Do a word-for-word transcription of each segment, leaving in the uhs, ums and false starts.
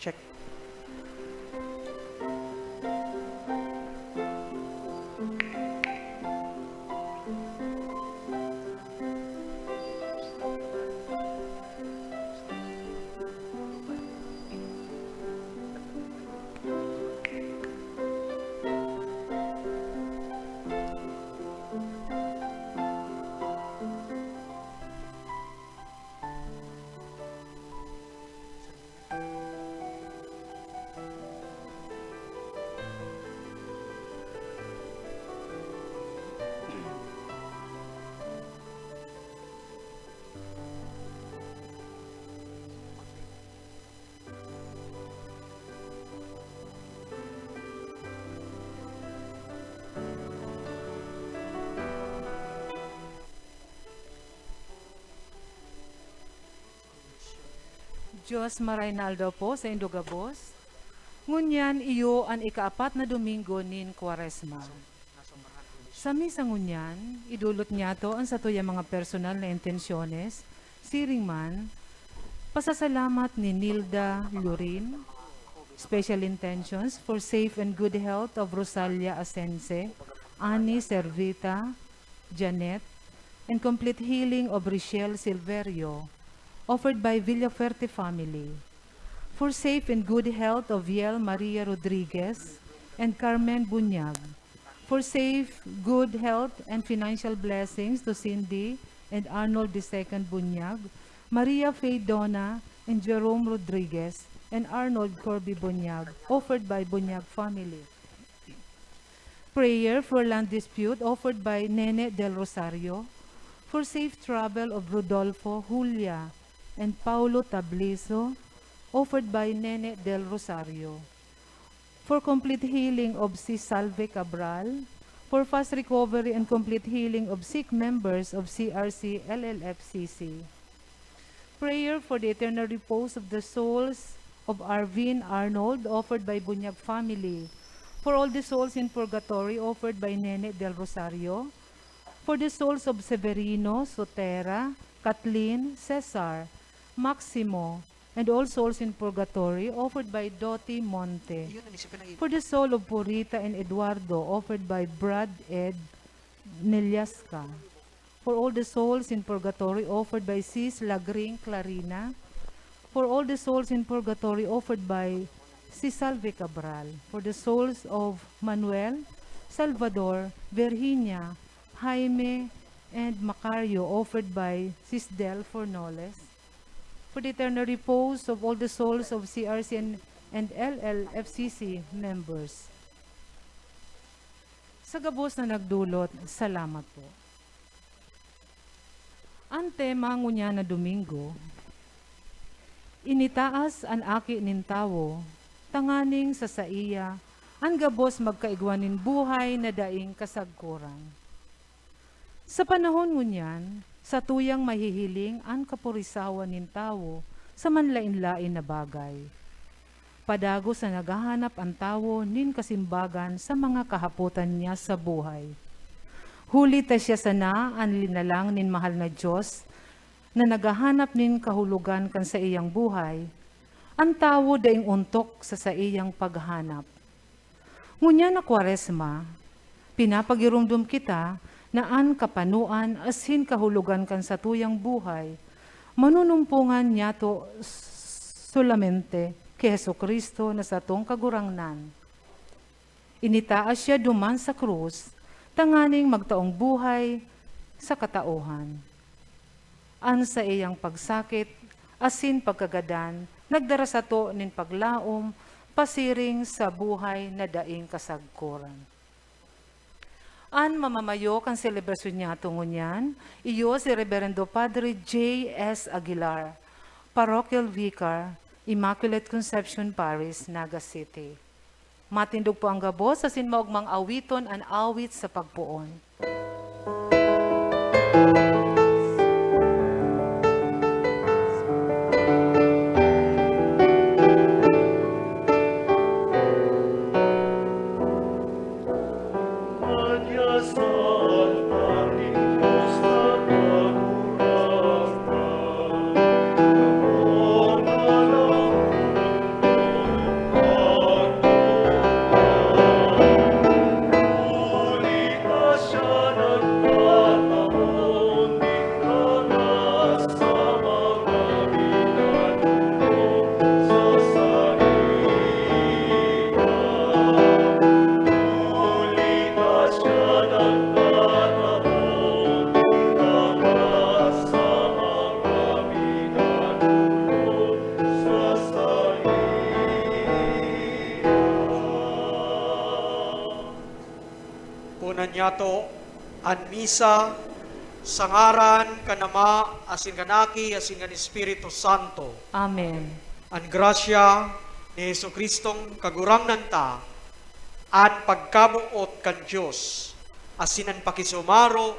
Check. Dios, maray na aldaw po saindo gabos. Ngunyan iyo an ikaapat na Domingo nin Kwaresma. Sa misa ngunyan, idolot niyato an satuyang mga personal na intensyones, siring man, pasasalamat ni Nilda Lurin, special intentions for safe and good health of Rosalia Asense, Annie Servita, Janet, and complete healing of Richelle Silverio, offered by Villafuerte family. For safe and good health of Viel Maria Rodriguez and Carmen Bunyag. For safe, good health, and financial blessings to Cindy and Arnold the second Bunyag, Maria Faye Dona and Jerome Rodriguez, and Arnold Corby Bunyag, offered by Bunyag family. Prayer for land dispute, offered by Nene Del Rosario. For safe travel of Rodolfo, Julia, and Paulo Tablizo, offered by Nene Del Rosario. For complete healing of si Salve Cabral. For fast recovery and complete healing of sick members of C R C L L F C C. Prayer for the eternal repose of the souls of Arvin Arnold, offered by Bunyag family. For all the souls in purgatory, offered by Nene Del Rosario. For the souls of Severino, Sotera, Kathleen, Cesar, Maximo, and all souls in purgatory, offered by Doti Monte. For the soul of Purita and Eduardo, offered by Brad Ed Neliasca. For all the souls in purgatory, offered by Sis Lagring Clarina. For all the souls in purgatory, offered by Sis Salve Cabral. For the souls of Manuel, Salvador, Virginia, Jaime, and Macario, offered by Sis Del Fornoles. For the eternal repose of all the souls of C R C and, and L L F C C members. Sa gabos na nagdolot, salamat po. An tema ngunyan na Domingo, initaas an Aki nin Tawo, tanganing sa saiya, an gabos magkaigwa nin buhay na daing kasagkoran. Sa panahon ngunyan, satuyang mahihiling an kapurisawan nin tawo sa manlaen-laen na bagay. Padagos na naghahanap an tawo nin kasimbagan sa mga kahapotan niya sa buhay. Huli ta siya sana an linalang nin mahal na Dios na naghahanap nin kahulogan kan saiyang buhay, an tawo daing ontok sa saiyang paghahanap. Ngunyan na Kwaresma, pinapagiromdom kita na an kapanoan asin kahulogan kan satuyang buhay, manunumpongan niyato solamente ki Jesu-Cristo na satong Kagurangnan. Initaas siya duman sa krus tanganing magtaong buhay sa katauhan. An saiyang pagsakit asin pagkagadan nagdara sato nin paglaom pasiring sa buhay na daing kasagkoran. An mamamayo kan selebrasyon niyato ngunyan, iyo si Reberendo Padre J S Aguilar, Parochial Vicar, Immaculate Conception Parish, Naga City. Matindog po ang gabos asin maogmang awiton an awit sa pagpoon. Nato an misa sa ngaran kan Ama, asin kan Aki, asin kan Espiritu Santo. Amen. An grasya ni Jesu-Cristong Kagurangnan ta, an pagkaboot kan Dios, asin an pakisumaro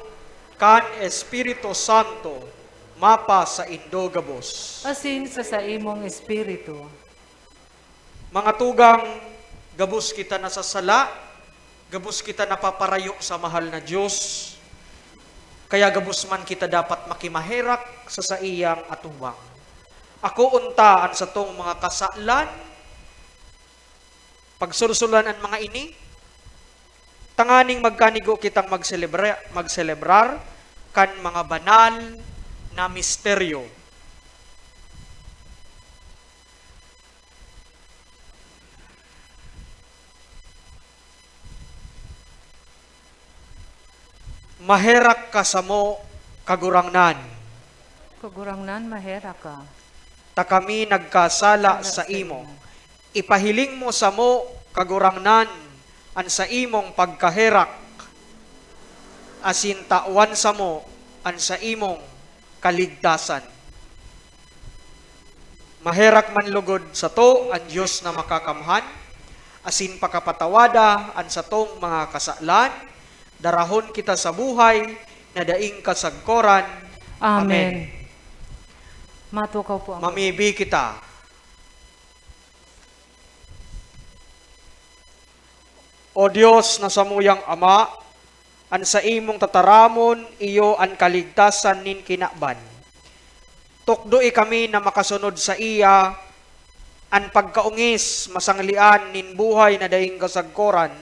kan Espiritu Santo, mapa saindo gabos. Asin sa saimong espiritu. Mga tugang, gabos kita nasasala, gabos kita napaparayo sa mahal na Dios, kaya gabos man kita dapat makimaherak sa saiyang atubang. Akoon ta an satong mga kasalan, pagsursulan an mga ini, tanganing magkanigo kitang magselebra-, magselebrar kan mga banal na misteryo. Maherak ka samo, Kagurangnan. Kagurangnan, maherak ka. Ta kami nagkasala Sala sa saimo. Imo. Ipahiling mo samo, Kagurangnan, an saimong pagkaherak, asin tawan samo an saimong kaligtasan. Maherak man lugod sato an Dios na Makakamhan, asin pakapatawada an satong mga kasalan, darahon kita sa buhay na daing kasagkoran. Amen. Amen. Matukaw po ang Mamibi kita. O Dios na samuyang Ama, an saimong tataramon iyo an kaligtasan nin kinaban. Tukdoi kami na makasunod saiya, an pagkaongis masanglian nin buhay na daing kasagkoran.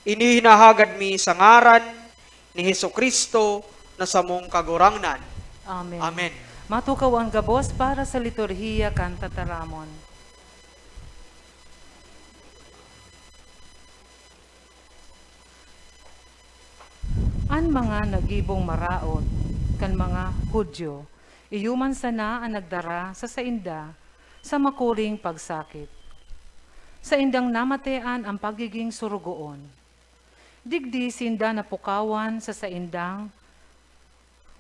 Ini hinahagad mi sa ngaran ni Jesu-Cristo na samong Kagurangnan. Amen. Amen. Matukaw an gabos para sa liturhiya kan tataramon. An mga nagibong maraot kan mga Judio, iyo man sana an nagdara sa sainda sa makuring pagsakit. Saindang namatean an pagigin sorogoon. Digdi sinda napukawan sa saindang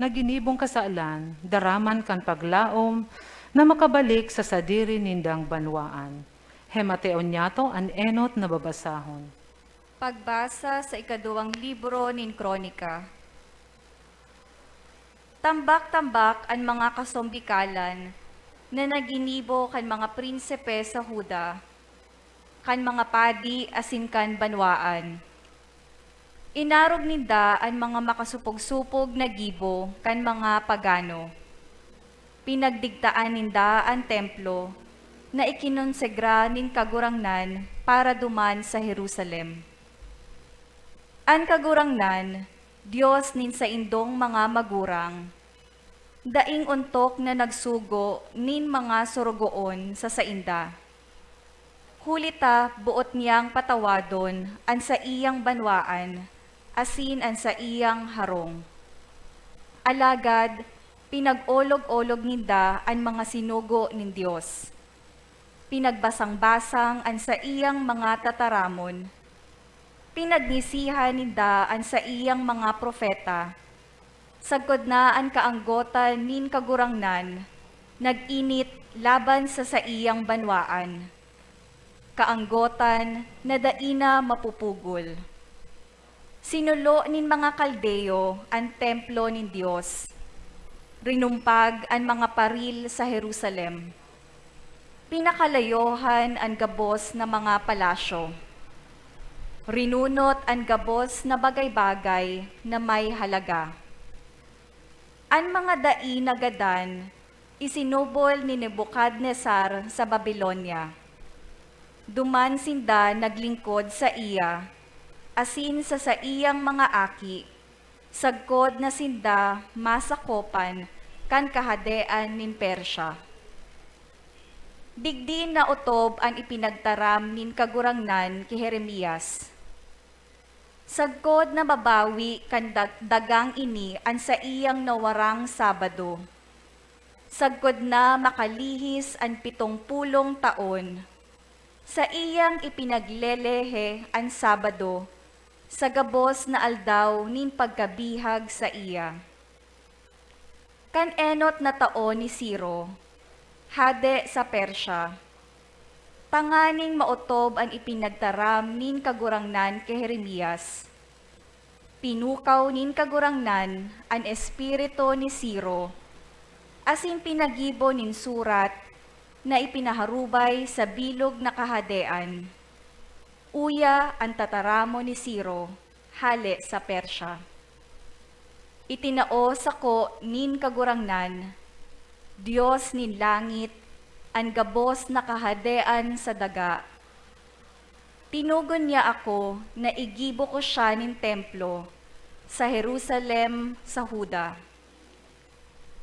na ginibong kasalan, dara man kan paglaom na makabalik sa sadiri nindang banwaan. Hemateon niyato an enot na babasahon. Pagbasa sa ikaduwang libro nin Kronika. Tambak-tambak an mga kasombikalan na naginibo kan mga prinsipe sa Juda, kan mga padi asin kan banwaan. Inarog ninda an mga makasupog-supog na gibo kan mga pagano. Pinagdigtaan ninda an templo na ikinonsegra nin Kagurangnan para duman sa Jerusalem. An Kagurangnan, Dios nin saindong mga magurang, daing ontok na nagsugo nin mga sorogoon sa sainda. Huli ta boot niyang patawadon an saiyang banwaan asin an saiyang harong. Alagad pinag-olog-olog ninda an mga sinugo nin Dios. Pinagbasang-basang an saiyang mga tataramon. Pinagngisihan ninda an saiyang mga propeta. Sagkod na an kaanggotan nin Kagurangnan nag-init laban sa saiyang banwaan, kaanggotan na dai na mapupugol. Sinulo nin mga Kaldeo an templo nin Dios. Rinumpag an mga paril sa Jerusalem. Pinakalayohan an gabos na mga palasyo. Rinunot an gabos na bagay-bagay na may halaga. An mga dai na gadan isinubol ni Nebukadnezar sa Babilonia. Duman sinda naglingkod saiya asin sa saiyang mga aki, sagkod na sinda masakopan kan kahadean nin Persia. Digdi naotob an ipinagtaram nin Kagurangnan ki Jeremias. Sagkod na mabawi kan dag-, dagang ini an saiyang nawarang Sabado, sagkod na makalihis an pitong pulong taon, saiyang ipinaglelehe an Sabado sa gabos na aldaw nin pagkabihag saiya. Kan enot na taon ni Ciro, hade sa Persya, tanganing maotob an ipinagtaram nin Kagurangnan ki Jeremias, pinukaw nin Kagurangnan an espiritu ni Ciro, asin pinagibo nin surat na ipinaharubay sa bilog na kahadean. Uya an tataramon ni Ciro hale sa Persya. Itinao sako nin Kagurangnan, Dios nin langit, an gabos na kahadean sa daga. Tinugon niya ako na igibo ko siya nin templo sa Jerusalem, sa Juda.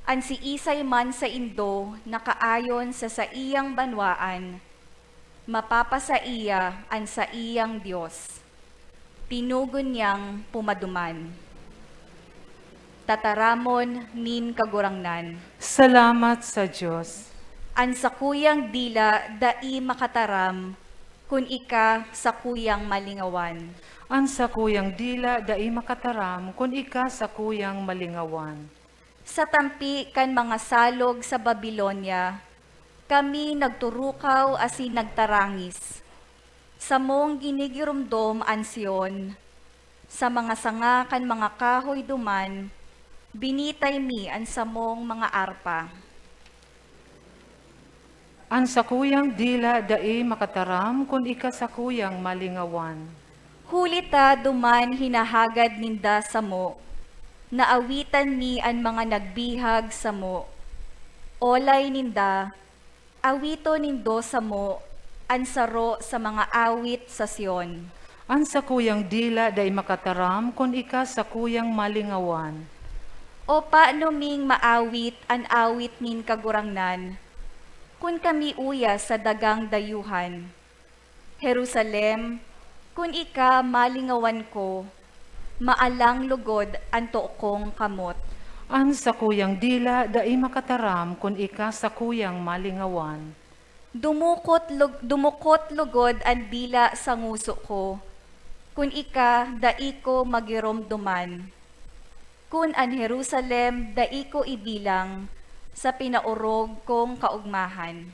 An siisay man saindo na kaayon sa saiyang banwaan, mapapasaiya an saiyang Dios. Tinugon niyang pumaduman. Tataramon nin Kagurangnan. Salamat sa Dios. An sakuyang dila dai makataram kun ika sakuyang malingawan. An sakuyang dila dai makataram kun ika sakuyang malingawan. Sa tampi kan mga salog sa Babilonia, kami nagturukaw asin nagtarangis. Samong ginigiromdom an Sion, sa mga sanga kan mga kahoy duman, binitay mi an samong mga arpa. An sakuyang dila dai makataram kun ika sakuyang malingawan. Huli ta duman hinahagad ninda samo, naawitan mi an mga nagbihag samo. Olay ninda, awiton nindo samo an saro sa mga awit sa Sion. An sakuyang dila dai makataram kun ika sakuyang malingawan. O paano ming maawit an awit nin Kagurangnan, kun kami uya sa dagang dayuhan? Jerusalem, kun ika malingawan ko, maalang lugod an too kong kamot. An sakuyang dila dai makataram kun ika sakuyang malingawan. Dumukot lug-, dumukot lugod an dila sa nguso ko, kun ika dai ko magiromdoman, kun an Jerusalem dai ko ibilang sa pinaorog kong kaogmahan.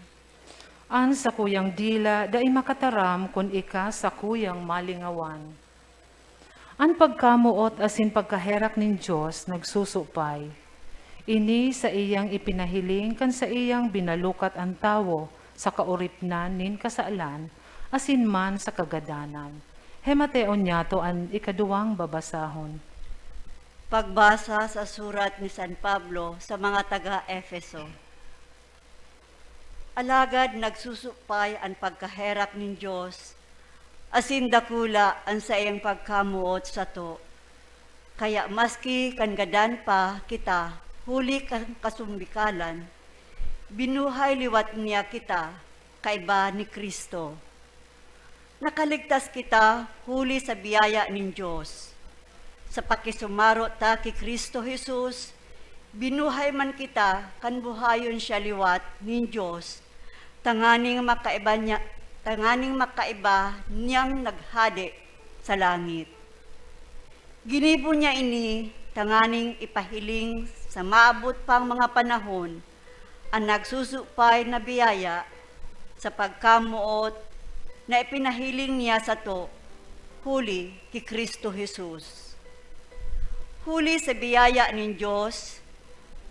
An sakuyang dila dai makataram kun ika sakuyang malingawan. An pagkamoot asin pagkaherak nin Dios nagsusupay. Ini saiyang ipinahiling kan saiyang binalukat an tawo sa kaoripnan nin kasalan asin man sa kagadanan. Hemateon niyato an ikaduwang babasahon. Pagbasa sa surat ni San Pablo sa mga taga Efeso. Alagad nagsusupay an pagkaherak nin Dios, asin dakula an saiyang pagkamoot sato. Kaya maski kan gadan pa kita huli kan kasumbikalan, binuhay liwat niya kita kaiba ni Cristo. Nakaligtas kita huli sa biyaya nin Dios. Sa pakisumaro ta ki Cristo Jesus, binuhay man kita kan buhayon siya liwat nin Dios, tanganing makaiba niya, tanganing makaiba niyang naghade sa langit. Ginibo niya ini tanganing ipahiling sa maabot pang mga panahon an nagsusupay na biyaya sa pagkamoot na ipinahiling niya sato huli ki Cristo Jesus. Huli sa biyaya nin Dios,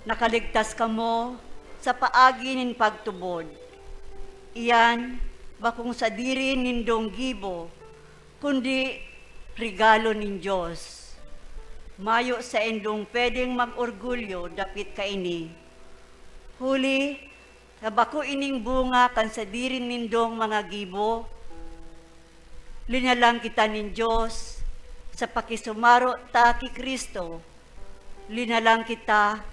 nakaligtas kamo sa paagi nin pagtubod. Iyan bakong sadiri nindong gibo, kundi regalo nin Dios. Mayo saindong pwedeng mag-orgulyo dapit kaini. Huli ta bako ining bunga kan sadiri nindong mga gibo. Linalang kita nin Dios sa pakisumaro ta ki Cristo. Linalang kita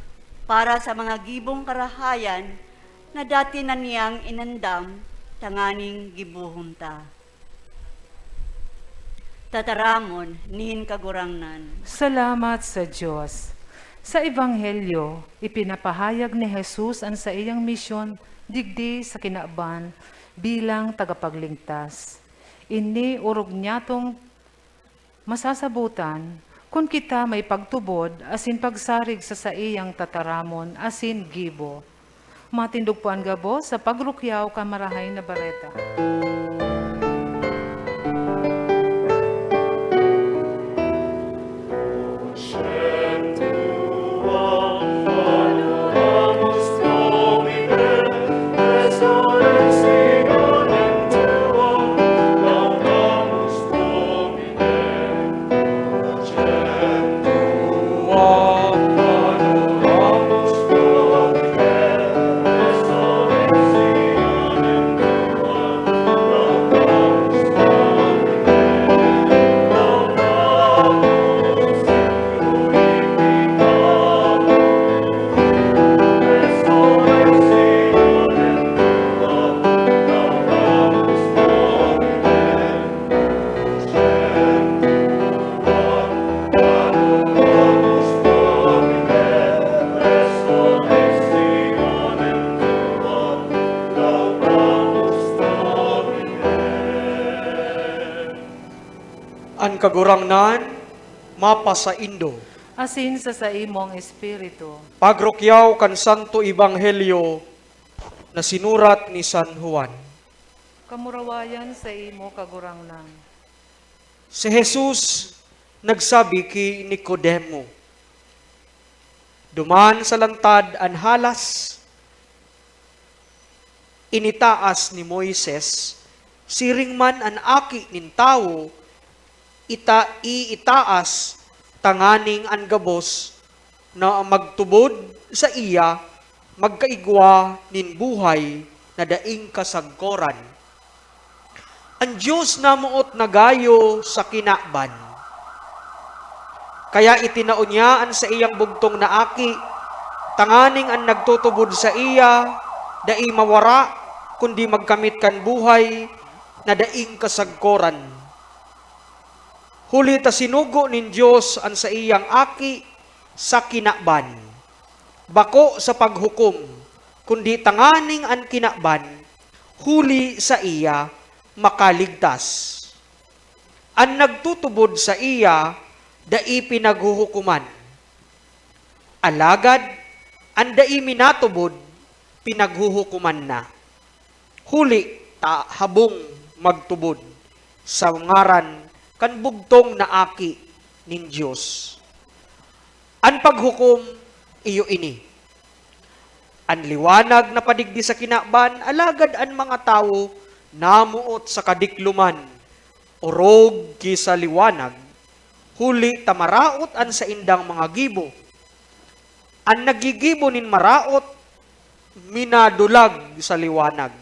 para sa mga gibong karahayan na dati na niyang inandam tanganing gibohon ta. Tataramon nin Kagurangnan. Salamat sa Dios. Sa Ebanghelyo, ipinapahayag ni Jesus an saiyang misyon digdi sa kinaban bilang tagapagligtas. Ini orog niyatong Masasabotan, kun kita may pagtubod asin pagsarig sa saiyang tataramon asin gibo. Matindog po an gabos sa pagrukyaw kan Marahay na Bareta. An Kagurangnan mapasaindo. Asin sa saimong espiritu. Pagrukyaw kan Santo Ebanghelyo na sinurat ni San Juan. Kamurawayan saimo, Kagurangnan. Si Jesus nagsabi ki Nicodemo, "Duman sa lantad an halas initaas ni Moises, siring man an Aki nin Tawo ita-, iitaas, tanganing an gabos na magtubod saiya magkaigwa nin buhay na daing kasagkoran." An Dios namoot na gayo sa kinaban. Kaya itinao niya an saiyang bugtong na Aki, tanganing an nagtutubod saiya dai mawara, kundi magkamit kan buhay na daing kasagkoran. Huli ta sinugo nin Dios an saiyang Aki sa kinaban, bako sa paghukom, kundi tanganing an kinaban, huli saiya, makaligtas. An nagtutubod saiya dai pinaghuhukoman. Alagad an dai minatubod, pinaghuhukoman na, huli ta habong magtubod sa ngaran kan bugtong na Aki nin Dios. An paghukom iyo ini: an liwanag napadigdi sa kinaban, alagad an mga tawo namoot sa kadikloman orog ki sa liwanag, huli ta maraot an saindang mga gibo. An naggigibo nin maraot minadulag sa liwanag,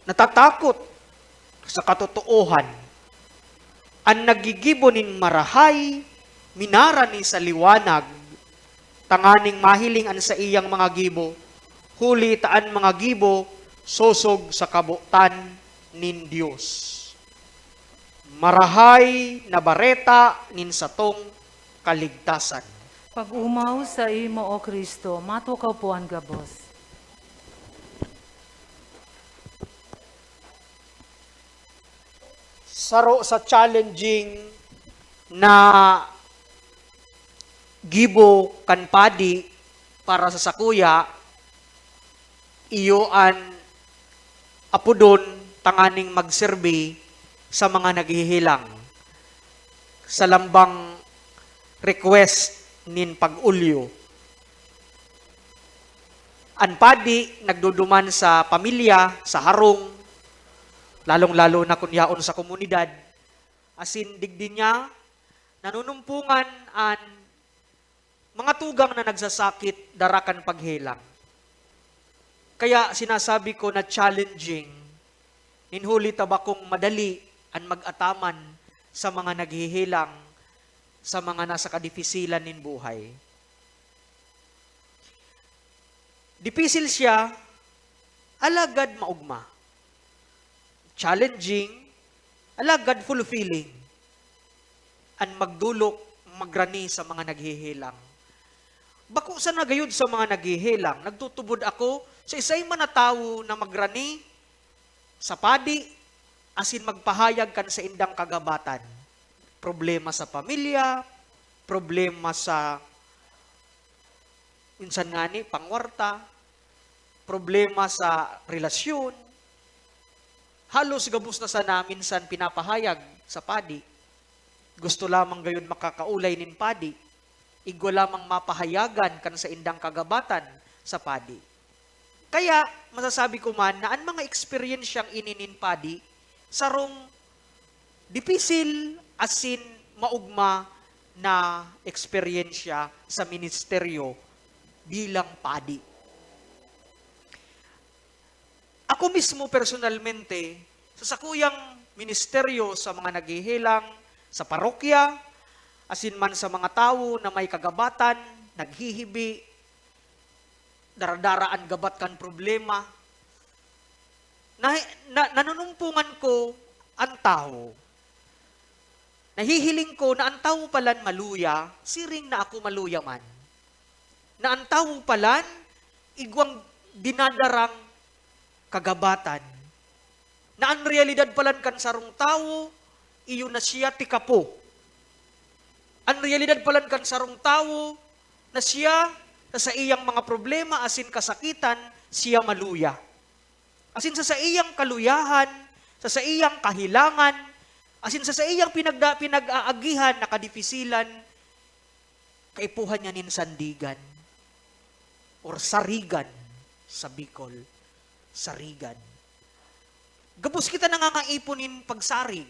natatakot sa katotoohan. An naggigibo nin marahay minarani sa liwanag, tanganing mahiling an saiyang mga gibo, huli ta an mga gibo sosog sa kabotan nin Dios. Marahay na Bareta nin satong kaligtasan. Pag-omaw saimo, O Cristo, matukaw po an gabos. Saro sa challenging na gibo kan padi para sa sakuya, iyo an apodon tanganing magserbi sa mga naghehelang, sa lambang request nin pag-olyo. An padi nagduduman sa pamilya, sa harong, lalong-lalo na kun yaon sa komunidad, asin digdi niya nanunumpongan an mga tugang na nagsasakit dara kan paghelang. Kaya sinasabi ko na challenging, nin huli ta bakong madali an mag-ataman sa mga naghehelang, sa mga nasa kadipisilan nin buhay. Dipisil siya, alagad maogma. Challenging, alagad fulfilling. An magdolok, magrani sa mga naghehelang. Bako sana gayud sa mga naghehelang. Nagtutubod ako sa isay man na tawo na magrani sa padi asin magpahayag kan saindang kagabatan. Problema sa pamilya, problema sa, minsan ngani, pangwarta, problema sa relasyon. Halos gabos na sana minsan pinapahayag sa padi. Gusto lamang gayon makakaulay nin padi. Igwa lamang mapahayagan kan saindang kagabatan sa padi. Kaya, masasabi ko man na an mga eksperyensyang ini nin padi, sarong dipisil asin maugma na eksperyensya sa ministeryo bilang padi. Ako mismo personalmente, sa sakuyang ministeryo sa mga naghehelang, sa parokya, asin man sa mga tawo na may kagabatan, naghihibi, daradara an gabat kan problema, na, na, nanunumpongan ko an tawo. Nahihiling ko na an tawo palan maluya, siring na ako maluya man. Na an tawo palan, igwang dinadarang kagabatan. Na an realidad palan kan sarong tawo, iyo na siya tikapo. An realidad palan kan sarong tawo, na siya, sa saiyang mga problema asin kasakitan, siya maluya. Asin sa saiyang kaluyahan, sa saiyang kahilangan, asin sa saiyang pinagda-, pinag-aagihan na kadipisilan, kaipuhan niya nin sandigan or sarigan sa Bicol. Sarigan. Gabos kita nangangaipo nin pagsarig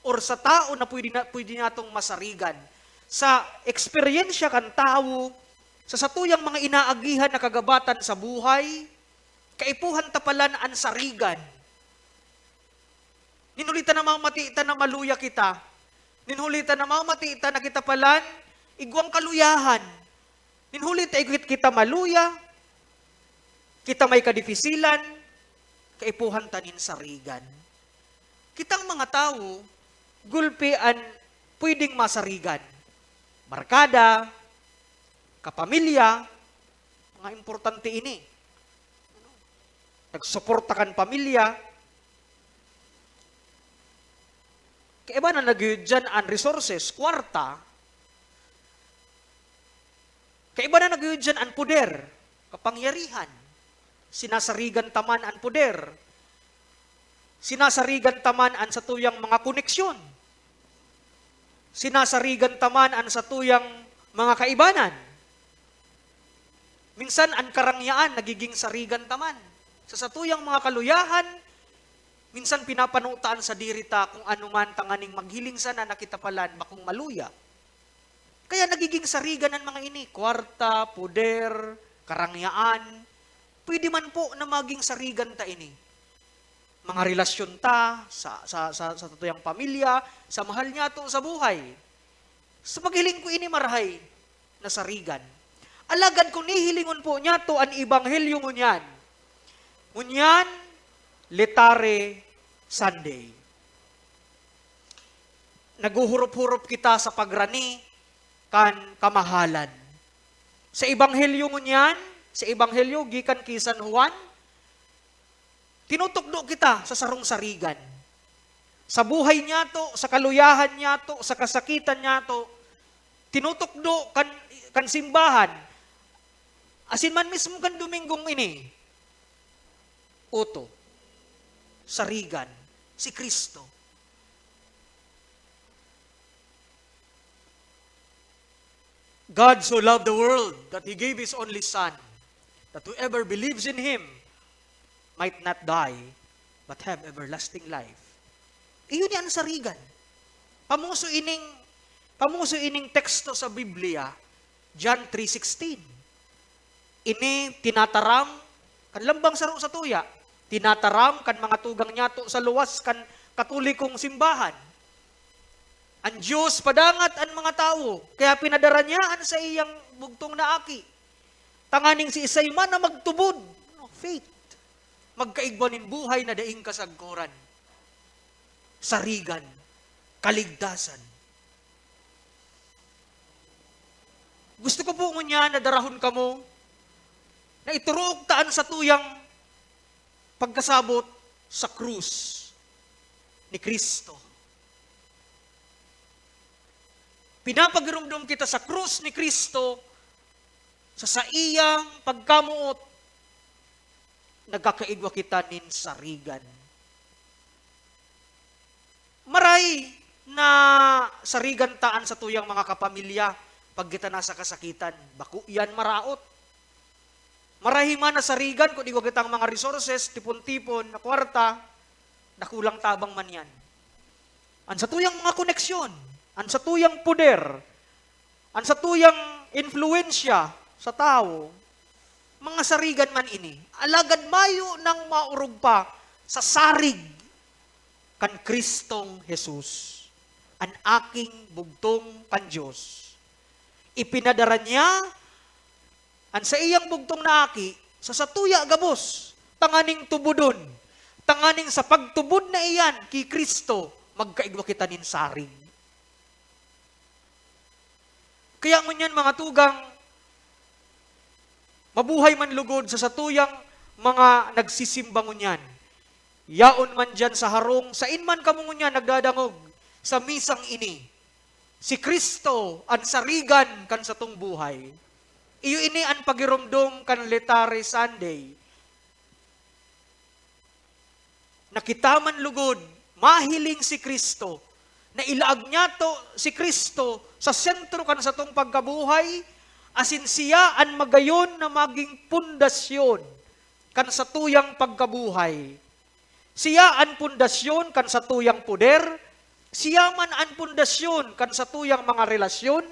or sa tao na pwede na, pwede natong masarigan. Sa eksperyensya kan tawo, sa satuyang mga inaagihan na kagabatan sa buhay, kaipuhan ta palan an sarigan. Nin huli ta namamati ta na maluya kita. Nin huli ta namamati ta na kita palan, igwang kaluyahan. Nin huli ta igwit kita maluya, kita may kadipisilan, kaipuhan ta nin sarigan. Kitang mga tawo, gulpi an pwedeng masarigan. Barkada, kapamilya, mga importante ini. Nagsuporta kan pamilya. Kaiba na nagyud dyan an resources, kwarta. Kaiba na nagyud dyan an poder, kapangyarihan. Sinasarigan ta man an poder. Sinasarigan ta man an satuyang mga koneksyon. Sinasarigan ta man an satuyang mga kaibanan. Minsan, an karangyaan nagiging sarigan ta man. Sa satuyang mga kaluyahan, minsan pinapano ta an sadiri ta kung ano man tanganing maghiling sana na kita palan bakong maluya. Kaya nagiging sarigan an mga ini, kwarta, poder, karangyaan. Pwede man po na maging sarigan ta ini. Mga relasyon ta sa, sa, sa, sa satuyang pamilya, sa mahal niyato sa buhay. Sa paghiling ko ini marahay na sarigan. Alagad kung hihilingon po niyato an ebanghelyo ngunyan, ngunyan, Letare Sunday. Naghuhurop-hurop kita sa pagrani kan kamahalan. Sa ebanghelyo ngunyan, sa ebanghelyo gikan ki San Juan, tinutukdo kita sa sarong sarigan. Sa buhay niyato, sa kaluyahan niyato, sa kasakitan niyato, tinutukdo kan, kan simbahan. Asin man mismo kan Dominggong ini, oto, sarigan, si Cristo. God so loved the world that He gave His only Son, that whoever believes in Him might not die, but have everlasting life. Iyo ni an sarigan. Pamuso ining, pamuso ining teksto sa Biblia, John three sixteen. Ini tinataram kan lambang saro sa tuya, tinataram kan mga tugang niyato sa luwas kan Katolikong simbahan. An Dios padangat an mga tawo, kaya pinadara niya an saiyang bugtong na Aki, tanganing siisay man na magtubod, no, faith, magkaigwa nin buhay na daing kasagkoran, sarigan, kaligtasan. Gusto ko po ngunyan na darahon kamo na ituruok ta an satuyang pagkasabot sa krus ni Cristo. Pinapagiromdom kita sa krus ni Cristo, sa saiyang pagkamoot, nagkakaigwa kita nin sarigan. Maray na sarigan ta an satuyang mga kapamilya pag kita nasa kasakitan. Bako iyan maraot. Maray man na sarigan kun igwa kitang mga resources, tipon-tipon na kwarta, dakulang tabang man yan. An satuyang mga koneksyon, an satuyang poder, an satuyang impluwensya sa tawo, mga sarigan man ini. Alagad mayo nang maorog pa sa sarig kan Kristong Jesus, an Aking bugtong kan Dios. Ipinadara niya an saiyang bugtong na Aki sa satuya gabos, tanganing tubodon, tanganing sa pagtubod na iyan ki Cristo, magkaigwa kita nin sarig. Kaya ngunyan, mga tugang, mabuhay man lugod sa satuyang mga nagsisimba ngunyan. Yaon man diyan sa harong, sain man kamo ngunyan nagdadangog sa misang ini. Si Cristo an sarigan kan satong buhay. Iyo ini an pagiromdom kan Laetare Sunday. Na kita man lugod mahiling si Cristo, na ilaag niyato si Cristo sa sentro kan satong pagkabuhay, asin siya an magayon na magin pundasyon kan satuyang pagkabuhay. Siya an pundasyon kan satuyang poder, siya man an pundasyon kan satuyang mga relasyon,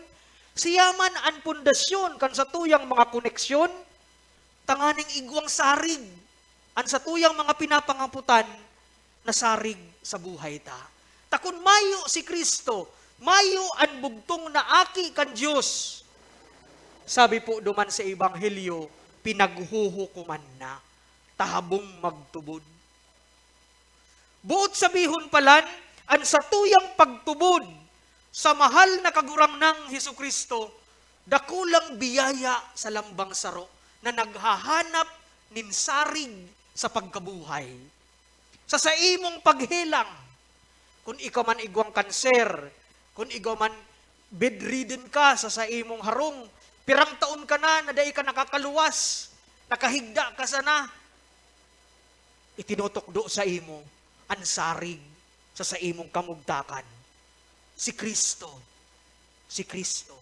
siya man an pundasyon kan satuyang mga koneksyon, tanganing igwang sarig an satuyang mga pinapangaputan na sarig sa buhay ta. Ta kun mayo si Cristo, mayo an bugtong na Aki kan Dios. Sabi po duman sa Ebanghelyo, pinaghuhukoman na, ta habong magtubod. Boot sabihon palan, an satuyang pagtubod sa mahal na Kagurangnan Jesu-Cristo, dakulang biyaya sa lambang saro na naghahanap nin sarig sa pagkabuhay. Sa saimong paghelang, kun ikaw man igwang kanser, kun ikaw man bedridden ka sa saimong harong, pirang taon ka na na dai ka nakakaluwas, nakahigda ka sana, itinutukdo saimo an sarig sa saimong kamugtakan, si Cristo. Si Cristo.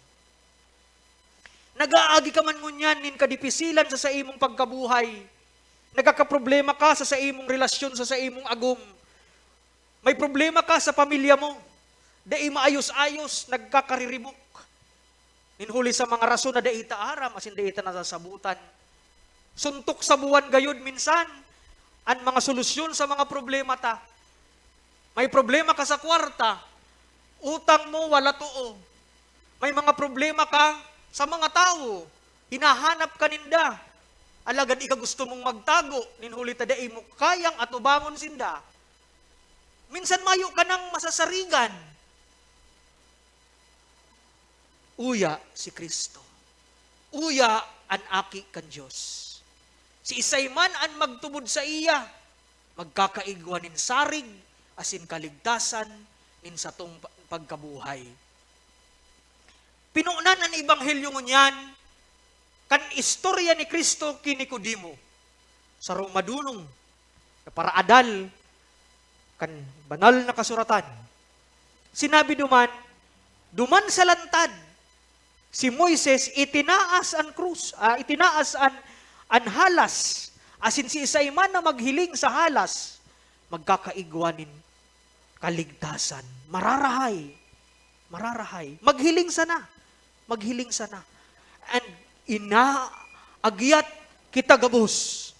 Nag-aagi ka man ngunyan nin kadipisilan sa saimong pagkabuhay. Nagkakaproblema ka sa saimong relasyon sa saimong agom. May problema ka sa pamilya mo. Dai maayos-ayos, nagkakariribok. Nin huli sa mga rason na dai ta aram, asin dai ta nasasabotan. Suntok sa buwan gayod minsan an mga solusyon sa mga problema ta. May problema ka sa kwarta, utang mo, wala too. May mga problema ka sa mga tawo, hinahanap ka ninda. Alagad ika gusto mong magtago, nin huli ta dai mo kayang atubangon sinda. Minsan mayo ka nang masasarigan. Uya si Cristo. Uya an Aki kan Dios. Siisay man an magtubod saiya, magkakaigwa nin sarig asin kaligtasan nin satong pa-, pagkabuhay. Pinunan an ebanghelyo ngunyan kan istorya ni Cristo ki Nicodemo, sarong madonong na paraadal kan Banal na Kasuratan. Sinabi duman, duman sa lantad, si Moises itinaas an krus, ah, itinaas an, an halas, asin siisay man na maghiling sa halas, magkakaigwa nin kaligtasan. Mararahay. Mararahay. Maghiling sana. Maghiling sana. And inaagyat kita gabos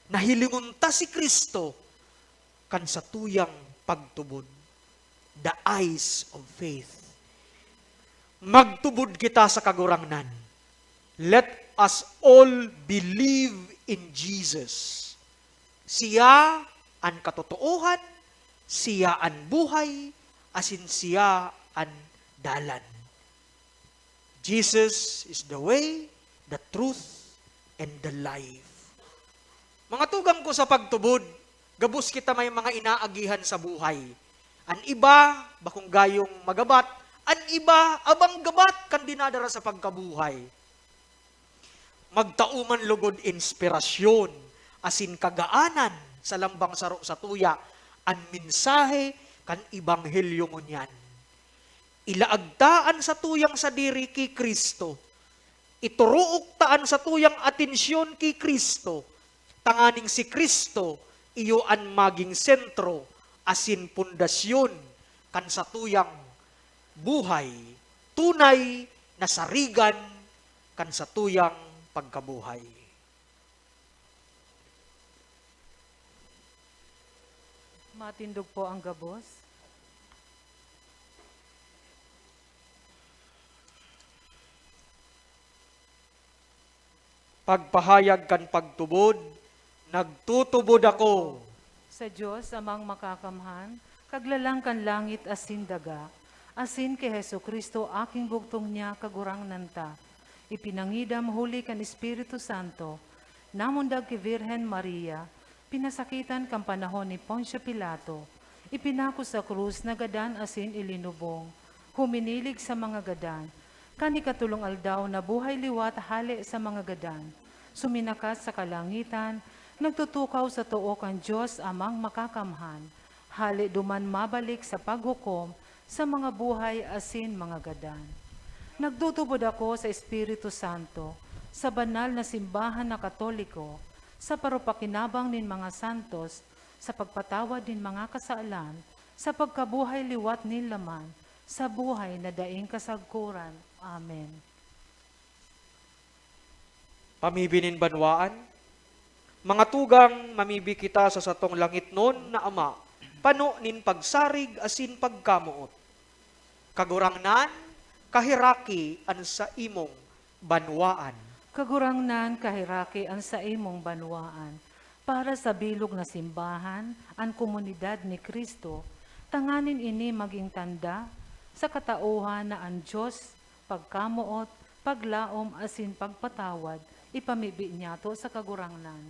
na hilingon ta si Cristo kan satuyang pagtubod. The eyes of faith. Magtubod kita sa Kagurangnan. Let us all believe in Jesus. Siya an katotoohan, siya an buhay, asin siya an dalan. Jesus is the way, the truth, and the life. Mga tugang ko sa pagtubod, gabos kita may mga inaagihan sa buhay. An iba, bakong gayong magabat, An iba, abang gabat kan dinadara sa pagkabuhay. Magtao man logod inspirasyon asin kagaanan sa lambang saro satuya an mensahe kan ebanghelyo ngunyan. Ilaag ta an satuyang sadiri ki Cristo. Ituruok ta an satuyang atensyon ki Cristo, tanganing si Cristo iyo an magin sentro asin pundasyon kan satuyang buhay, tunay na sarigan kan satuyang pagkabuhay. Matindog po ang gabos. Pagpahayag kan pagtubod, nagtutubod ako. Sa Dios, Amang Makakamhan, Kaglalang kan langit asin daga, asin ki Jesu-Cristo, aking bugtong niya, Kagurangnan ta, ipinangidam huli kan Espiritu Santo, namundag ki Birhen Maria, pinasakitan kan panahon ni Poncio Pilato, ipinako sa krus, nagadan asin ilinubong, huminilig sa mga gadan, kan ikatolong aldaw nabuhay liwat hale sa mga gadan, suminakat sa kalangitan, nagtutukaw sa too kan Dios Amang Makakamhan, hale duman mabalik sa paghukom sa mga buhay asin mga gadan. Nagtutubod ako sa Espiritu Santo, sa banal na simbahan na Katoliko, sa parupakinabang nin mga santos, sa pagpatawad nin mga kasalan, sa pagkabuhay liwat nin laman, sa buhay na daing kasagkoran. Amen. Pamibi nin banwaan. Mga tugang, mamibi kita sa satong langitnon na Ama, pano nin pagsarig asin pagkamoot. Kagurangnan, kaheraki an saimong banwaan. Kagurangnan, kaheraki an saimong banwaan. Para sa bilog na simbahan, an komunidad ni Cristo, tanganing ini magin tanda sa katauhan na an Dios, pagkamoot, paglaom asin pagpatawad, ipamibi niyato sa Kagurangnan.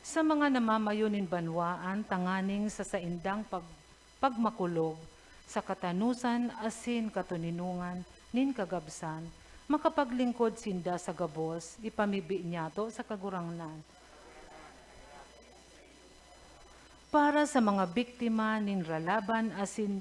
Sa mga namamayo nin banwaan tanganing sa saindang pag-, pagmakulog sa katanosan asin katoninongan nin kagabsan, makapaglingkod sinda sa gabos, ipamibi niyato sa Kagurangnan. Para sa mga biktima nin ralaban asin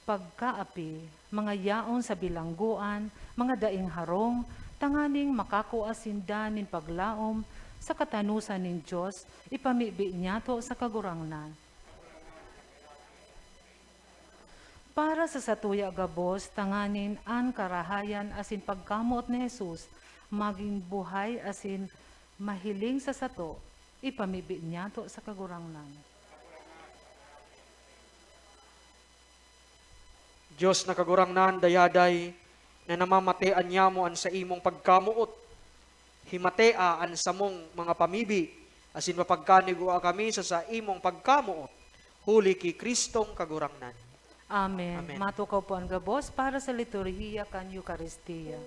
pagkaapi, mga yaon sa bilanggoan, mga daing harong, tanganing makakua sinda nin paglaom sa katanosan nin Dios, ipamibi niyato sa Kagurangnan. Para sa satuya gabos, tanganing an karahayan asin pagkamoot ni Jesus magin buhay asin mahiling sa sato, ipamibi niyato sa Kagurangnan. Dios na Kagurangnan, dayaday na namamatean niamo an saimong pagkamoot, himatea an samong mga pamibi, asin mapagkanigwa kami sa saimong pagkamoot, huli ki Cristong Kagurangnan. Amen. Amen. Matukaw po an gabos para sa liturhiya kan Eukaristia.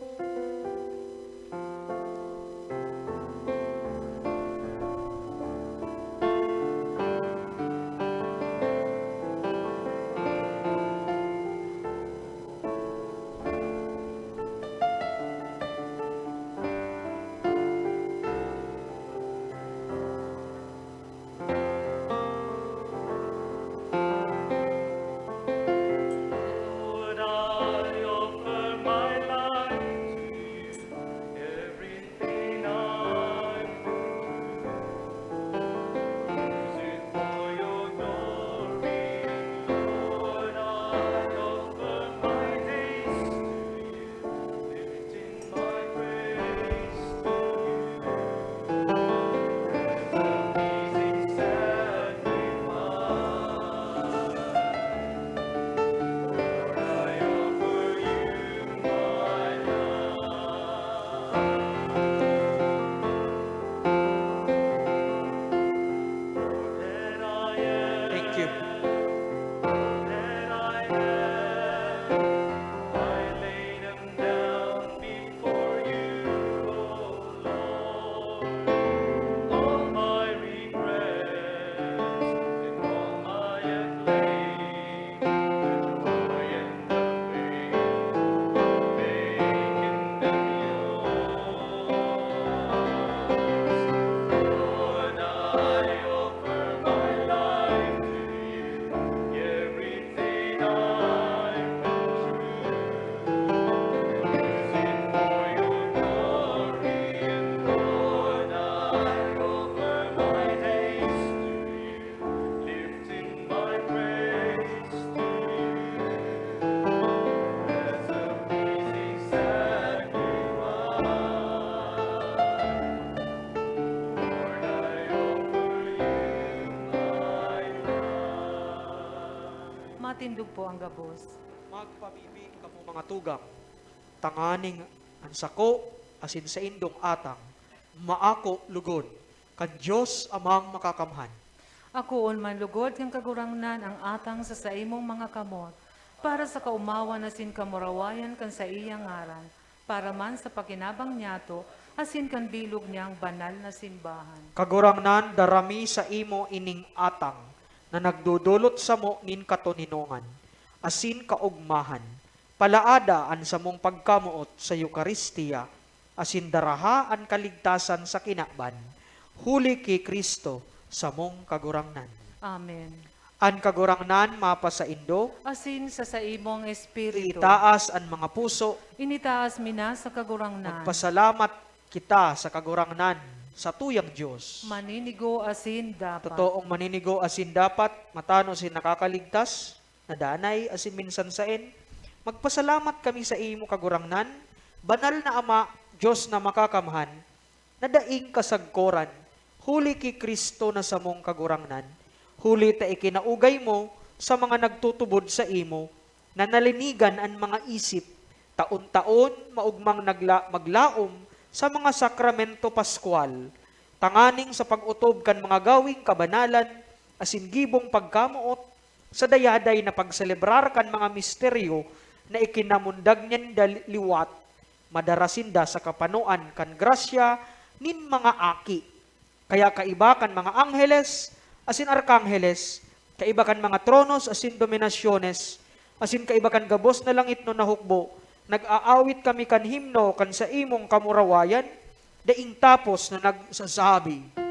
Lord, I offer my life Tindog po ang gabos. Magpabibi kamo, mga tugang, tanganing an sako asin saindong atang maako lugod kan Dios Amang Makakamhan. Akoon man lugod kan Kagurangnan ang atang sa saimong mga kamot, para sa kaomawan asin kamurawayan kan saiyang ngaran, para man sa pakinabang niyato asin kan bilog niyang banal na simbahan. Kagurangnan, dara mi saimo ining atang na nagdodolot samo nin katoninongan asin kaogmahan. Palaada an samong pagkamoot sa Eukaristia, asin daraha an kaligtasan sa kinaban, huli ki Cristo, samong Kagurangnan. Amen. An Kagurangnan mapasaindo. Asin sa saimong espiritu. Itaas an mga puso. Initaas mi na sa Kagurangnan. Magpasalamat kita sa Kagurangnan, satuyang Dios. Maninigo asin dapat. Totoong maninigo asin dapat, matano asin nakakaligtas, na danay asin minsan saen. Magpasalamat kami saimo, Kagurangnan, Banal na Ama, Dios na Makakamhan, na daing kasagkoran, huli ki Cristo na samong Kagurangnan, huli ta ikinaugay mo sa mga nagtutubod saimo na nalinigan an mga isip, taon-taon maogmang nagla-, maglaom sa mga sakramento paskwal, tanganing sa pag-otob kan mga gawing kabanalan asin gibong pagkamoot, sa dayaday na pagselebrar kan mga misteryo na ikinamundag ninda liwat, madara sinda sa kapanoan kan grasya nin mga aki. Kaya kaiba kan mga angheles asin arkangheles, kaiba kan mga tronos asin dominasyones, asin kaiba kan gabos na langitnon na hukbo, nag-aawit kami kan himno kan saimong kamurawayan, daing tapos na nagsasabi.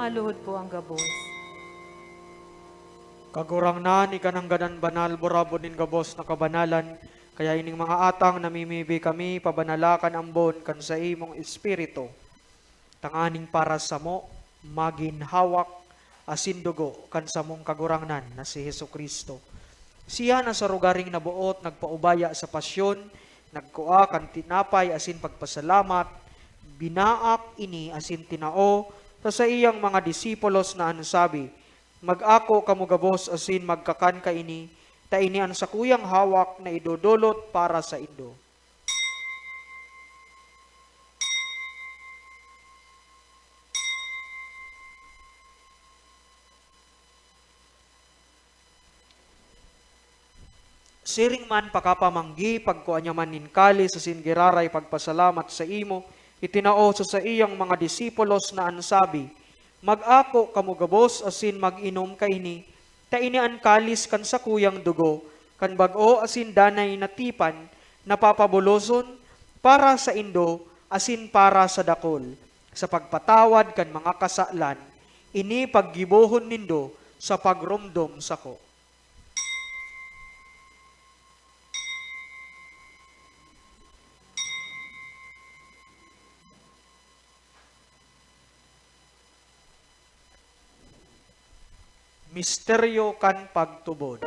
Maluhod po ang gabos. Kagurangnan, ika nanggad an banal, burabod nin gabos na kabanalan, kaya ining mga atang namimibi kami, pabanala kan ambon kan saimong Espiritu, tanganing para samo magin hawak asin dugo kan samong Kagurangnan na si Jesu-Cristo. Siya na sa rogaring naboot nagpaubaya sa pasyon, nagkua kan tinapay asin pagpasalamat, binaak ini asin tinao sa saiyang mga disipulos na an sabi, "Mag-ako kamo gabos asin magkakan kaini, ta ini an sakuyang hawak na idodolot para saindo." Siring man pakapamanggi, pagkua niya man nin kalis asin giraray pagpasalamat saimo, itinao sa saiyang mga disipulos na an sabi, "Mag-ako kamo gabos asin mag-inom kaini, ta ini an kalis kan sakuyang dugo, kan bag-o asin danay na tipan, na papabuloson para saindo asin para sa dakul, sa pagpatawad kan mga kasalan. Ini paggibohon nindo sa pagromdom sako." Misteryo kan pagtubod.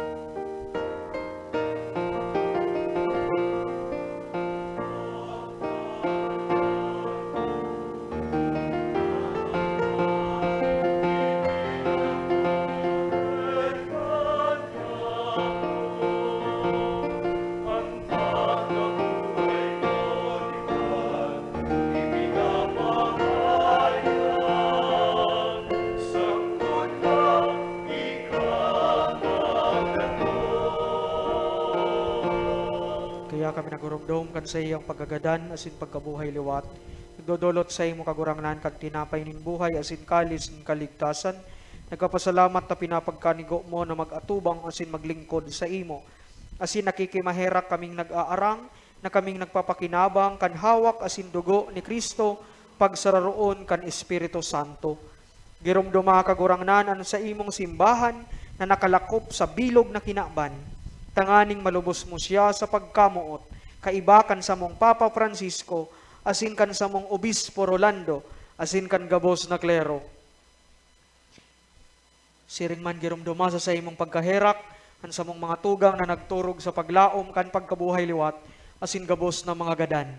Nagurumdom kan saiyang pagkagadan asin pagkabuhay liwat, nagdodolot saimo, Kagurangnan, kan tinapay nin buhay asin kalis nin kaligtasan. Nagpapasalamat ta pinapagkanigo mo na mag-atubang asin maglingkod saimo. Asin nakikimaherak kaming nag-aarang na kaming nagpapakinabang kan hawak asin dugo ni Cristo, pagsararoon kan Espiritu Santo. Giromdoma, Kagurangnan, an saimong simbahan na nakalakop sa bilog na kinaban, tanganing malubos mo siya sa pagkamoot, kaiba kan samong Papa Francisco, asin kan samong Obispo Rolando, asin kan gabos na klero. Siring man, giromdoma sa saimong pagkaherak an samong mga tugang na nagturog sa paglaom kan pagkabuhay liwat asin gabos na mga gadan.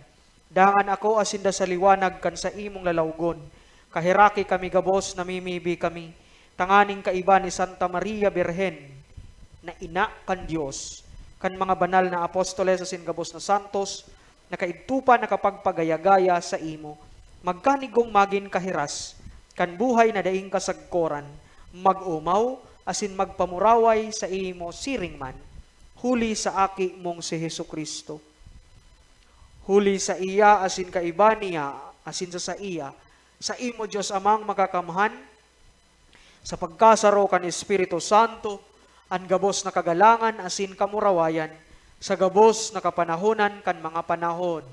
Dangan ako asin da sa liwanag kan saimong lalawgon. Kaheraki kami gabos, namimibi kami, tanganing kaiba ni Santa Maria Birhen, na ina kan Dios, kan mga banal na apostoles asin gabos na santos, na kaidto pa nakapagpagaya-gaya saimo, magkanigong magin kahiras kan buhay na daing kasagkoran, mag-omaw asin magpamuraway saimo siring man, huli sa Aki mong si Jesu-Cristo. Huli saiya asin kaiba niya asin sa saiya, saimo, Dios Amang Makakamhan, sa pagkasaro kan Espiritu Santo, an gabos na kagalangan asin kamurawayan sa gabos na kapanahonan kan mga panahon.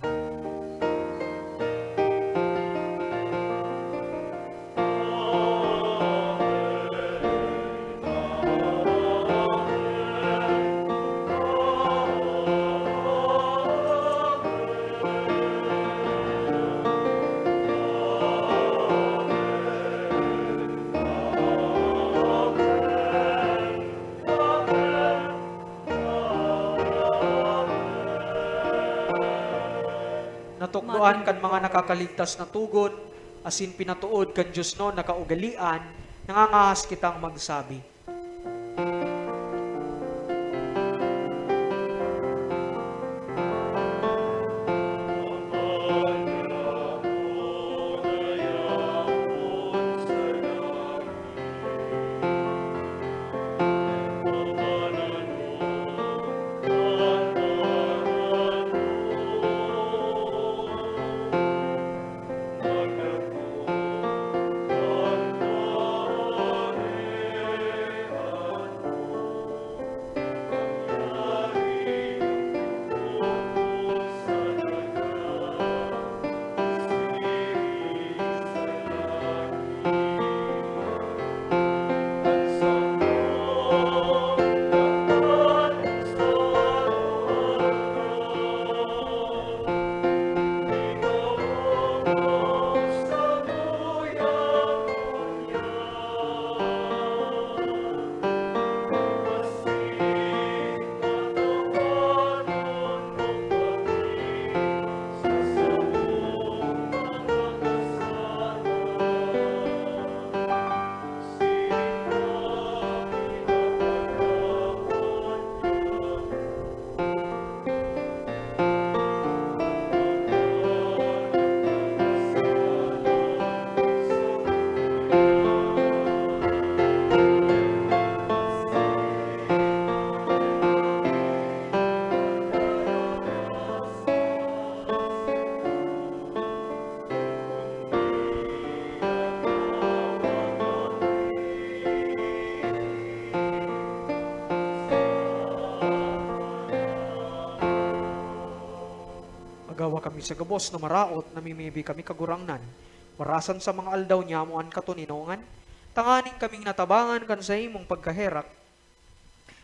Natukdoan kan mga nakakaligtas na togon, asin pinatood kan Dios non na kaugalean, nangangahas kitang magsabi. Magawa kami sa gabos na maraot, namimibi kami, Kagurangnan, marasan sa mga aldaw nyamo an katoninongan, tanganing kaming natabangan kan saimong pagkaherak,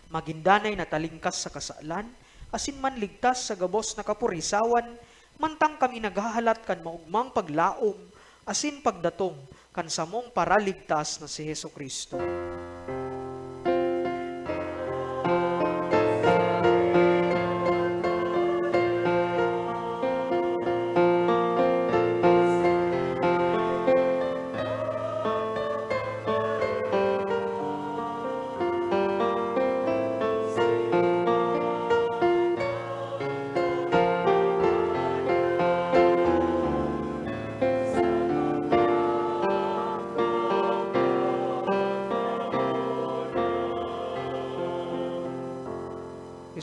magin danay na talingkas sa kasalan, asin manligtas sa gabos na kapurisawan, mantang kami naghahalat kan maogmang paglaom asin pagdatong kan samong Paraligtas na si Jesu-Cristo.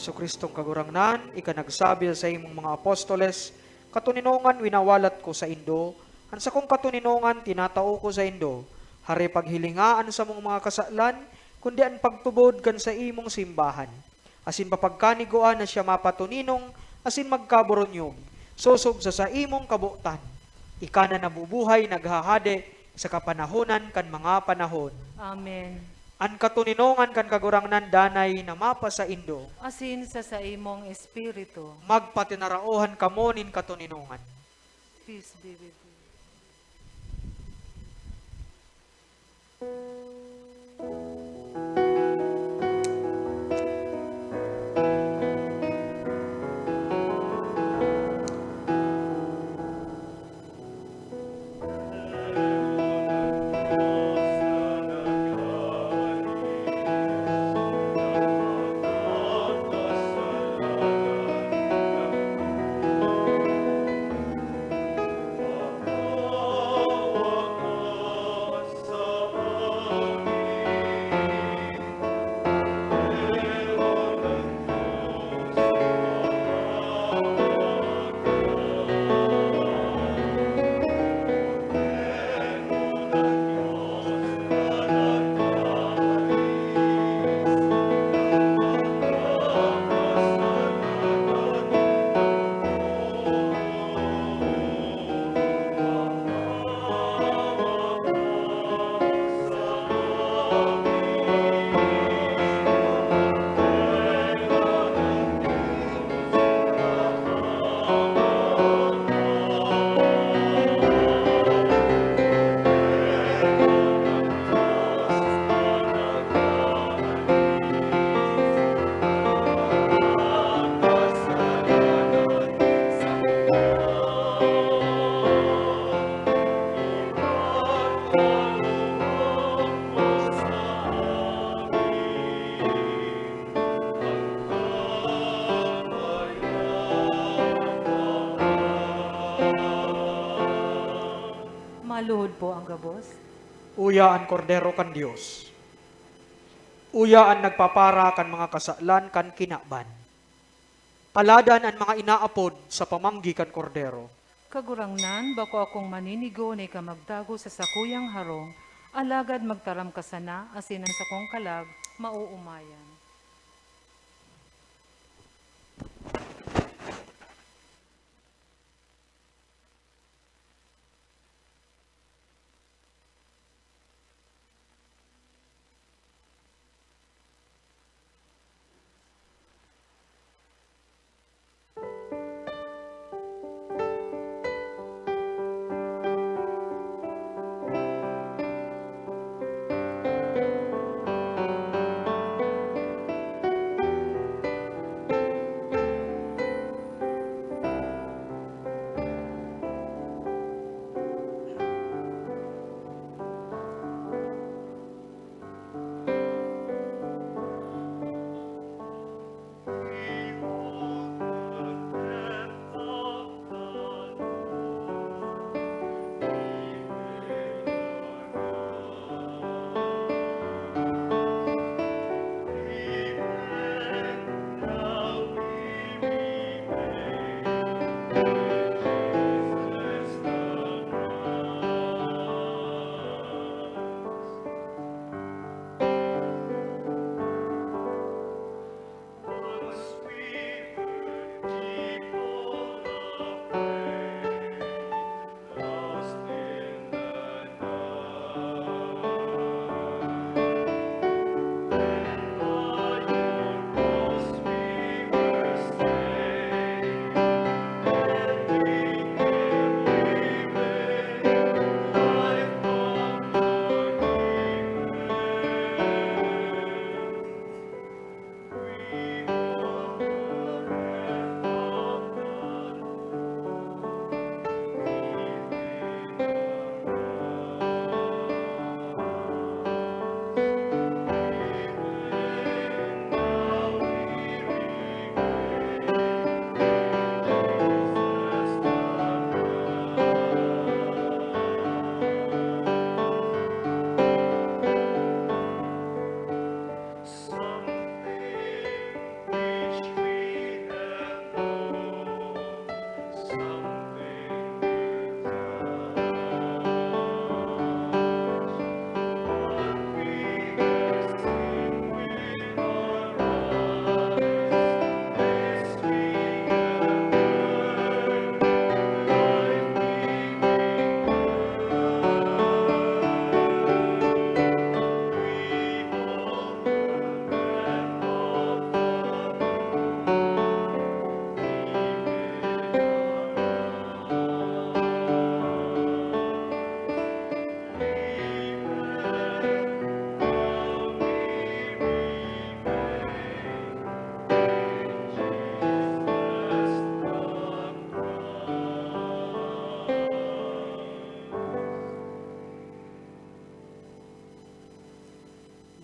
Jesu-Cristong Kagurangnan, ika nagsabi sa saimong mga apostoles, "Katoninongan winawalat ko saindo, an sakong katoninongan tinatao ko saindo. Hare paghilinga an samong mga kasalan, kundi an pagtubod kan saimong simbahan. Asin papagkanigua na siya mapatoninong asin magkaboronyog, sosog sa saimong kabotan. Ika na nabubuhay, naghahade sa kapanahonan kan mga panahon." Amen. An katoninongan kan Kagurangnan danay na mapasaindo. Asin sa saimong espiritu. Magpatinaraohan kamo nin katoninongan. Peace be with you. Maluhod po ang gabos. Uya an Kordero kan Dios. Uya an nagpapara kan mga kasalan kan kinaban. Paladan an mga inaapod sa pamanggi kan Kordero. Kagurangnan, bako akong maninigo na ika magtago sa sakuyang harong, alagad magtaram ka sana, asin an sakong kalag maoomayan.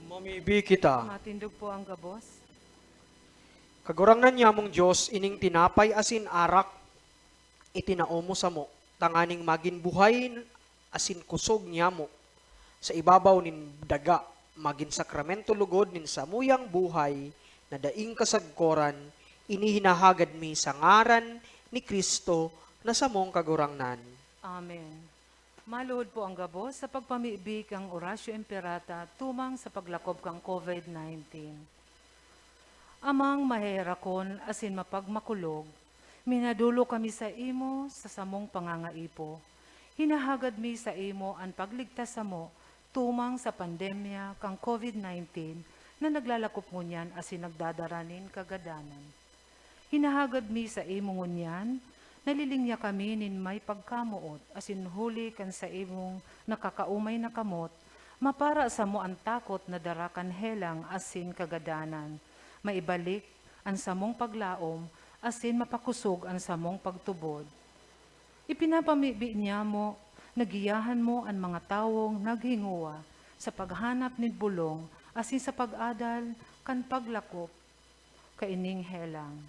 Mamibi kita. Matindog po ang gabos. Kagurangnan nyamong Dios, ining tinapay asin arak, itinao mo samo, tanganing magin buhay asin kusog nyamo sa ibabaw nin daga, magin sakramento lugod nin samuyang buhay na daing kasagkoran, ini hinahagad mi sa ngaran ni Cristo na samong Kagurangnan. Amen. Maluhod po ang gabos sa pagpamibi kan Oratio Imperata tumang sa paglakob kan COVID nineteen. Amang maheherakon asin mapagmakulog, minadolok kami saimo sa samong pangangaipo. Hinahagad mi saimo an pagligtas samo tumang sa pandemya kan COVID nineteen na naglalakop ngunyan asin nagdadara nin kagadanan. Hinahagad mi saimo ngunyan, nalilinya kami nin may pagkamoot asin huli kan saimong nakakaomay na kamot, mapara samo an takot na dara kan helang asin kagadanan. Maibalik an samong paglaom asin mapakosog an samong pagtubod. Ipinapamibi nyamo na giyahan mo an mga tawong naghingowa sa paghanap nin bolong asin sa pag-adal kan paglakop kaining helang.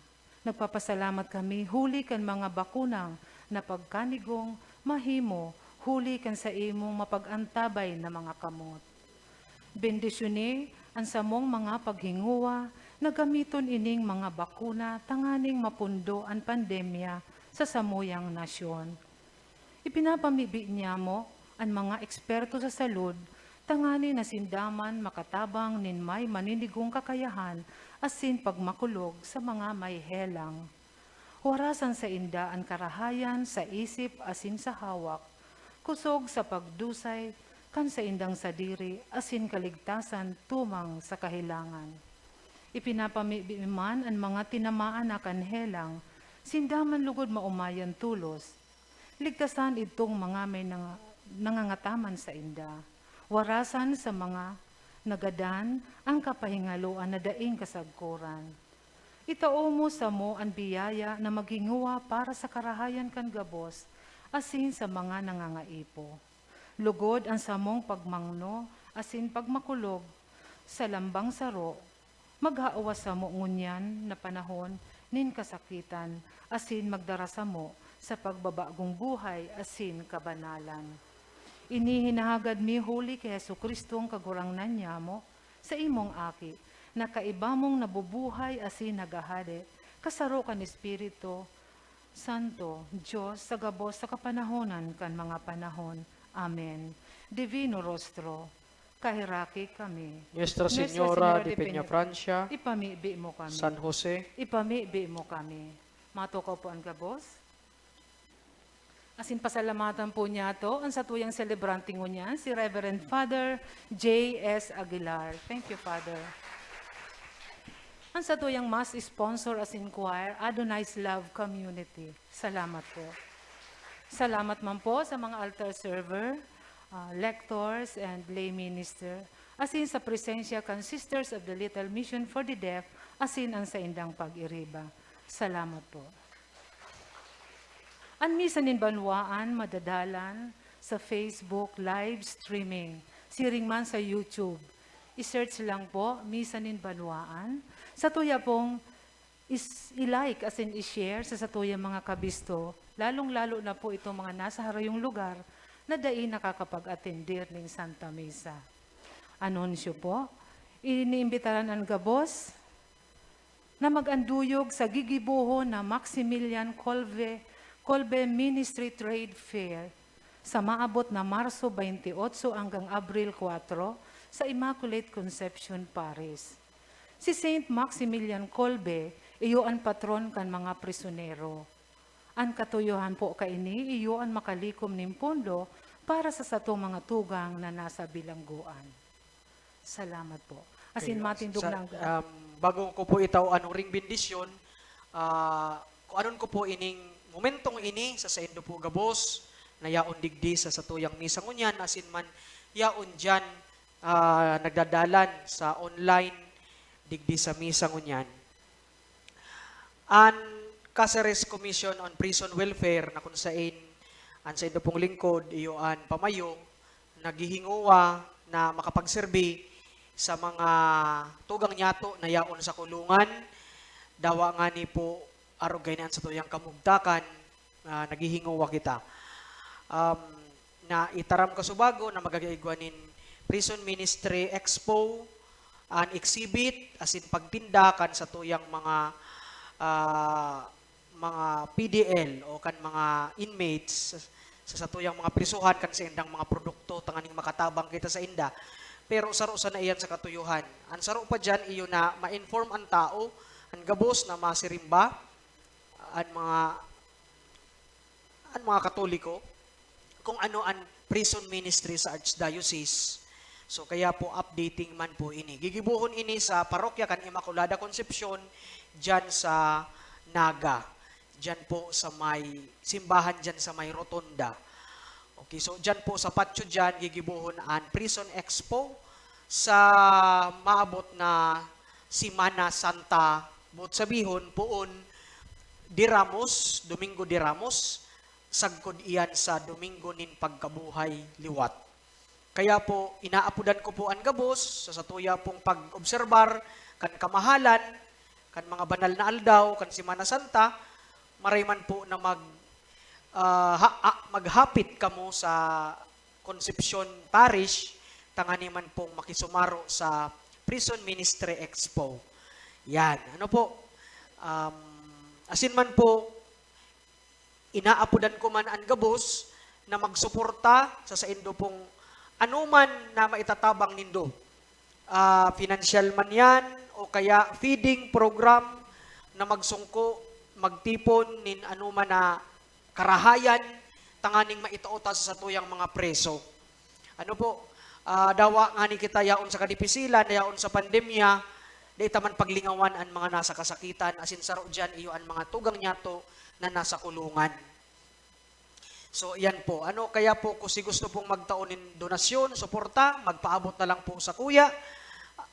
Nagpapasalamat kami huli kan mga bakunang na pagkanigong mahimo huli kan saimong mapag-antabay na mga kamot. Bendisyoni an samong mga paghingowa na gamiton ining mga bakuna tanganing mapundo an pandemya sa samuyang nasyon. Ipinapamibi nyamo an mga eksperto sa salud tanganing sinda man makatabang nin may maninigong kakayahan asin pagmakulog sa mga may helang. Warasan sainda an karahayan sa isip asin sa hawak, kusog sa pagdusay kan saindang sadiri asin kaligtasan tumang sa kahelangan. Ipinapamibi man an mga tinamaan na kan helang, sinda man lugod maomayan tolos. Ligtasan idtong mga may nanga-, nangangataman sainda. Warasan sa mga nagadan an kapahingaloan na daing kasagkoran. Itao mo samo an biyaya na maghingowa para sa karahayan kan gabos asin sa mga nangangaipo. Lugod an samong pagmangno asin pagmakulog sa lambang saro, maghawa samo ngunyan na panahon nin kasakitan asin magdara samo sa pagbabagong buhay asin kabanalan. Ini hinahagad mi huli ki Jesu-Cristong Kagurangnan nyamo, sa imong Aki, na kaiba mong nabubuhay asin naghahade, kasaro kan Espiritu Santo, Dios, sa gabos sa kapanahonan kan mga panahon. Amen. Divino Rostro, kaheraki kami. Nuestra Señora de Peñafrancia, Ipamibi mo kami. San Jose, Ipamibi mo kami. Matukaw po ang gabos. Asin pasalamatan po niyato an satuyang selebrante ngunyan, si Reverend Father J S Aguilar. Thank you, Father. An satuyang mass sponsor asin choir, Adonai's Love Community. Salamat po. Salamat man po sa mga altar server, ah, lectors, and lay minister, asin sa presensya kan Sisters of the Little Mission for the Deaf, asin an saindang pag-iriba. Salamat po. An Misa nin Banwaan madadalan sa Facebook live streaming, siring man sa YouTube. I-search lang po, Misa nin Banwaan. Satuya pong is-, i-like asin i-share sa satuyang mga kabisto, lalong-lalo na po itong mga nasa harayong lugar na dai nakakapag-atender nin Santa Misa. Anunsyo po, iniimbitaran an gabos na mag-anduyog sa gigibohon na Maximilian Kolbe, Kolbe Ministry Trade Fair sa maabot na Marso twenty-eight hanggang Abril kuwatro sa Immaculate Conception Parish. Si Saint Maximilian Kolbe iyo an patron kan mga prisyonero. An katuyohan po kaini iyo an makalikom nin pondo para sa satong mga tugang na nasa bilanggoan. Salamat po. Asin Okay, matindog sa, na ang um, bago ko po itaw an huring bendisyon, ah, kuanon ko po ining momentong ini sa saindo po gabos na yaon digdi sa satuyang misa ngunyan, asin man yaon diyan, ah, nagdadalan sa online digdi sa misa ngunyan. An Caceres Commission on Prison Welfare, na kun sain an saindo pong lingkod, iyo an pamayo, naghihingowa na makapagserbi sa mga tugang niyato na yaon sa kulungan. Dawa ngani po, arog kaini an satuyang kamugtakan, ah, naghihingowa kita. Um, na itaram kasubago na magagaigwa nin Prison Ministry Expo, an exhibit, asin pagtinda kan satuyang mga, ah, mga P D L o kan mga inmates sa, sa satuyang mga prisohan kan saindang mga produkto tanganing makatabang kita sainda. Pero saro sana iyan sa katuyohan. An saro pa diyan iyo na ma-inform an tao, an gabos na masirimba, an mga, an mga Katoliko, kung ano an prison ministry sa Archdiocese. So, kaya po updating man po ini. Gigibohon ini sa parokya kan Immaculada Concepcion, diyan sa Naga. Diyan po sa may simbahan, diyan sa may rotonda. Okay, so diyan po sa patio diyan, gigibohon an Prison Expo sa maabot na Semana Santa, buot sabihon, poon de Ramos, Domingo de Ramos, sagkod iyan sa Domingo nin Pagkabuhay liwat. Kaya po, inaapodan ko po an gabos sa satuya pong pag-obserbar kan kamahalan, kan mga banal na aldaw, kan Semana Santa, maray man po na mag, ah, ha-, ah, maghapit kamo sa Concepcion Parish, tangani man pong makisumaro sa Prison Ministry Expo. Yan. Ano po? Um, asin man po, inaapodan ko man an gabos na magsuporta sa saindo pong anoman na maitatabang nindo. Ah, financial man yan o kaya feeding program na magsungko, magtipon nin anoman na karahayan tanganing maitao ta sa satuyang mga preso. Ano po, ah, dawa ngani kita yaon sa kadipisilan, yaon sa pandemya, dai ta man paglingawan an mga nasa kasakitan, asin saro diyan iyo an mga tugang niyato na nasa kulungan. So, yan po. Ano, kaya po, kung si gusto pong magtao nin donasyon, suporta, magpaabot na lang po sa kuya.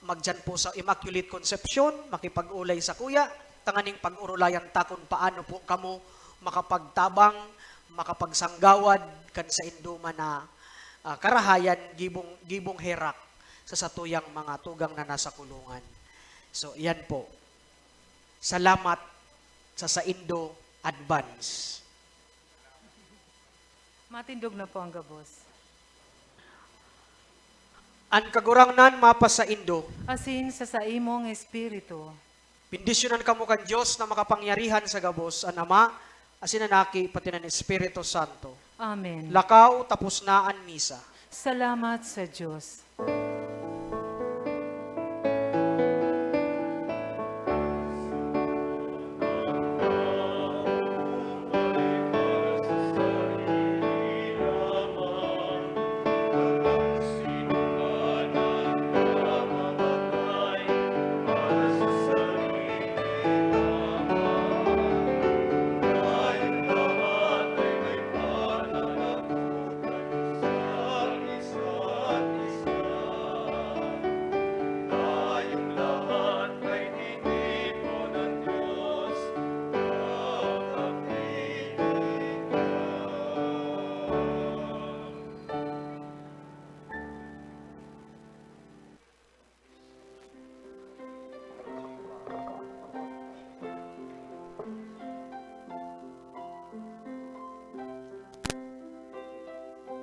Magdiyan po sa Immaculate Concepcion, makipag-olay sa kuya, tanganing pag-orolayan ta kung paano po kamo makapagtabang, makapagsanggawan kan saindo man na, ah, karahayan, gibong, gibong herak sa satuyang mga tugang na nasa kulungan. So, yan po. Salamat sa saindo advance. Matindog na po ang gabos. An Kagurangnan mapasaindo. Asin sa saimong espiritu. Bendisyonan kamo kan Dios na makapangyarihan sa gabos, an Ama, asin an Aki, pati an Espiritu Santo. Amen. Lakaw, tapos na an misa. Salamat sa Dios.